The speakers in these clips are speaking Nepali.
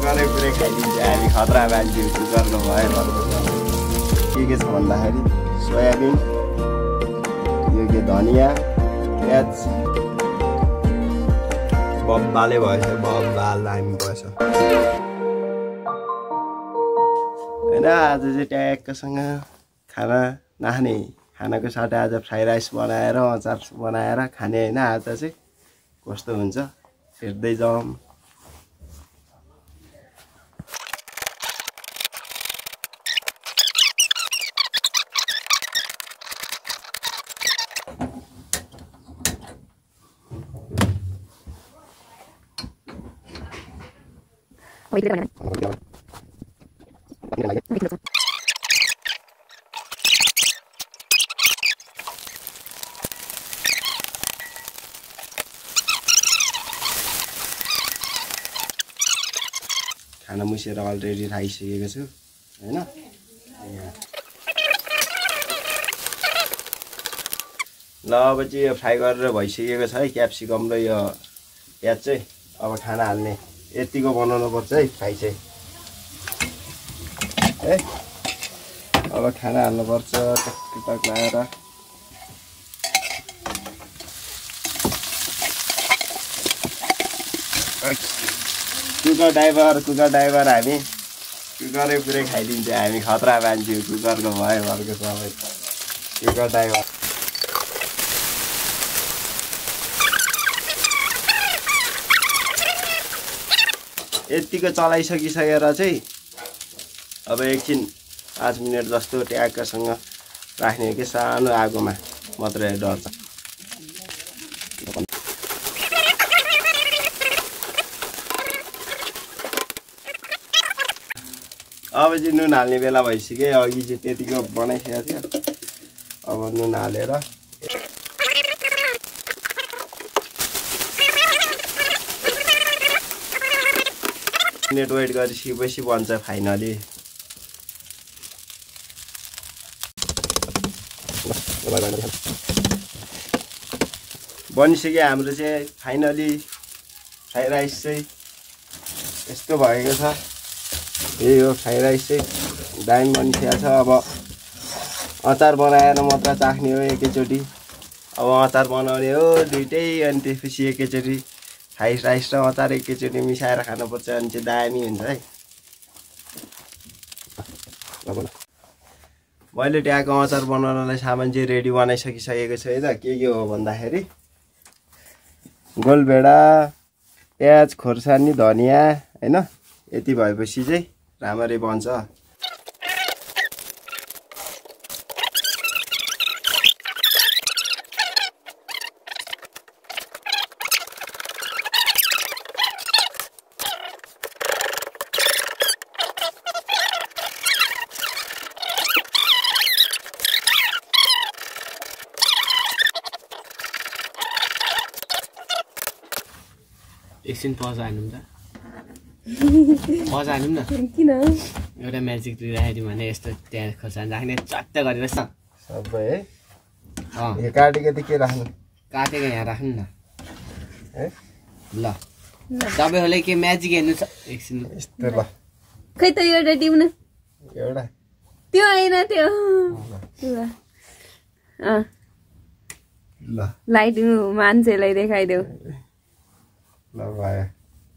कुकरै पुरै खाइदिन्छ हामी खतरा मान्छे कुकरको भयो के छ भन्दाखेरि सोयाबिन यो के धनियाँ प्याज बब्बाले भएछ बब्बाल दामी भएछ होइन आज चाहिँ ट्याक्कसँग खाना नखाने खानाको साथै आज फ्राई राइस बनाएर अचार बनाएर खाने होइन आज चाहिँ कस्तो हुन्छ हेर्दै जाउँ खाना मुसेर अलरेडी राखिसकेको छु हैन ल अब चाहिँ यो फ्राई गरेर भइसकेको छ है क्याप्सिकम र यो प्याज चाहिँ अब खाना हाल्ने यतिको बनाउनु पर्छ है फ्राई चाहिँ है अब खाना हाल्नु पर्छ टक लगाएर कुकर ड्राइभर हामी कुकरै पुरै खाइदिन्छ हामी खतरा मान्छे कुकरको भयो घरको सबै कुकर ड्राइभर यतिको चलाइसकिसकेर चाहिँ अब एकछिन 5 मिनट जस्तो ट्याक्कसँग राख्ने के सानो आगोमा मात्रै डर छ अब चाहिँ नुन हाल्ने बेला भइसक्यो अघि चाहिँ त्यतिको बनाइसकेको थियो अब नुन हालेर मिनट वेट गरिसकेपछि बन्छ फाइनली बनिसक्यो हाम्रो चाहिँ फाइनली फ्राई राइस चाहिँ यस्तो भएको छ यही हो फ्राई राइस चाहिँ दामी बनिसकेको छ अब अचार बनाएर मात्र चाख्ने हो एकैचोटि अब अचार बनाउने हो दुइटै अनि त्यसपछि एकैचोटि फ्राई राइस र अचार एकैचोटि मिसाएर खानुपर्छ अनि चाहिँ दामी हुन्छ है मैले ट्याएको अचार बनाउनलाई सामान चाहिँ रेडी बनाइसकिसकेको छु है त के हो भन्दाखेरि गोलभेडा प्याज खोर्सानी धनियाँ हैन यति भएपछि चाहिँ राम्ररी बन्छ एकछिन पज हाल्नु त पज हाल्नु न किन एउटा म्याजिक राखिदिउँ भने यस्तो त्यहाँ खोर्सानी राख्ने चट्ट गरेर सबै है यो काटेको त के राख्नु काटेको यहाँ राख्नु न है ल तपाईँहरूले के म्याजिक हेर्नु छ एकछिन यस्तो ल खै त एउटा टिप्नु एउटा त्यो हैन त्यो ल लाइट मान्छेलाई देखाइदेऊ ल भयो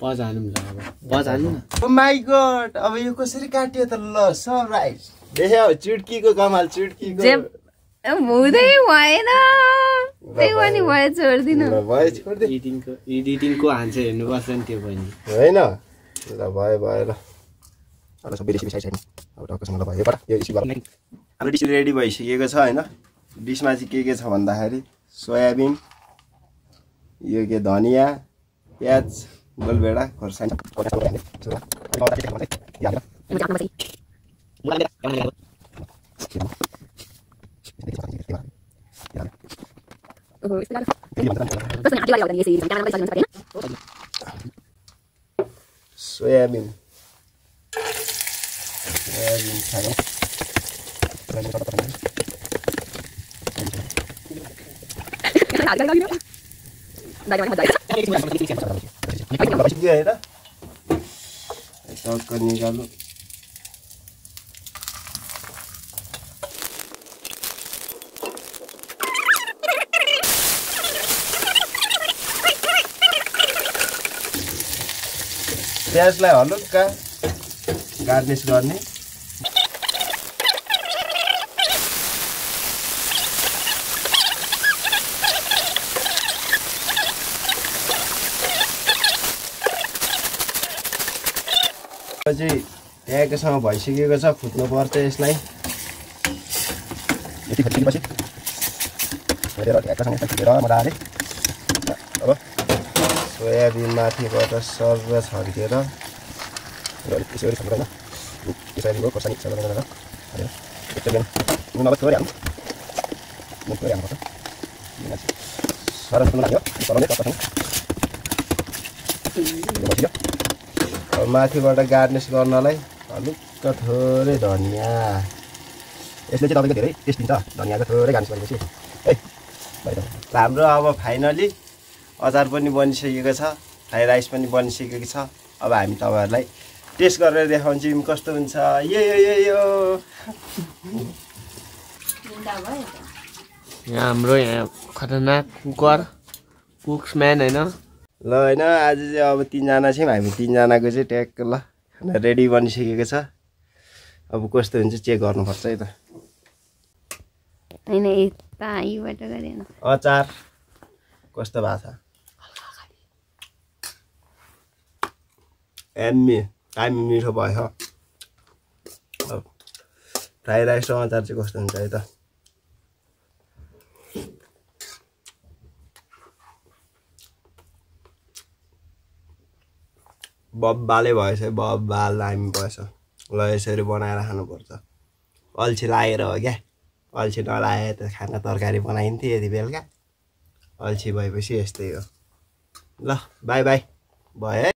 पज हाल्नु ल अब पज हाल्नु न ओ माय गॉड अब यो कसरी काट्यो त ल सरप्राइज देख्यौ चुटकीको कमाल चुटकीको हुँदै भएन त्यही पनि भयो छोड्दिनु ल भयो छोड्दे एडिटिङको आन्सर हेर्नुपर्छ नि त्यो पनि हैन ल भयो भयो ल अरू सबै रेसिपी साइड अब टक्कसँग ल भयो यो हाम्रो डिस रेडी भइसकेको छ हैन डिसमा चाहिँ के छ भन्दाखेरि सोयाबिन यो के धनियाँ प्याज गोलभेडा खोर्सानी सोयाबिन टक्क निकाल्नु। प्याजलाई हलुक्का गार्निस गर्ने। चाहिँ ट्यागसँग भइसकेको छ, फुट्नु पर्छ यसलाई। यति फुटेपछि ट्यागसँग फुटेर मजाले अब सोयाबिन माथिबाट सर्र छर्केर त्यसरी छर्केर सोयाबिनको खोर्सानी गरेर नुन अब थोरै हाल्नु, नुन थोरै हाल्नुपर्छ। सरस नुन हाल्यो चलाउने टक्कसँग। अब माथिबाट गार्निस गर्नलाई हलुक्क थोरै धनियाँ। यसले चाहिँ तपाईँको धेरै टेस्ट दिन्छ, धनियाँको थोरै गार्निस गरेपछि है। हाम्रो अब फाइनली अचार पनि बनिसकेको छ, फ्राई राइस पनि बनिसकेको छ। अब हामी तपाईँहरूलाई टेस्ट गरेर देखाउँछौँ कस्तो हुन्छ। यहाँ हाम्रो यहाँ खतरनाक कुक्सम्यान होइन। ल होइन, आज चाहिँ अब 3 जना छौँ हामी, 3 जनाको चाहिँ ट्याक्क ल खाना रेडी बनिसकेको छ। अब कस्तो हुन्छ चेक गर्नुपर्छ है त। होइन यता आइबाट गरेन। अचार कस्तो भएको छ? दामी मिठो भयो। अब फ्राई राइस र अचार चाहिँ कस्तो हुन्छ है त। बब्बाले भएछ, बब्बाल दामी भएछ। ल यसरी बनाएर खानुपर्छ। अल्छी लागेर हो क्या, अल्छी नलागे त खाना तरकारी बनाइन्थ्यो यति बेलुका। अल्छी भएपछि यस्तै हो। ल बाई बाई भयो है।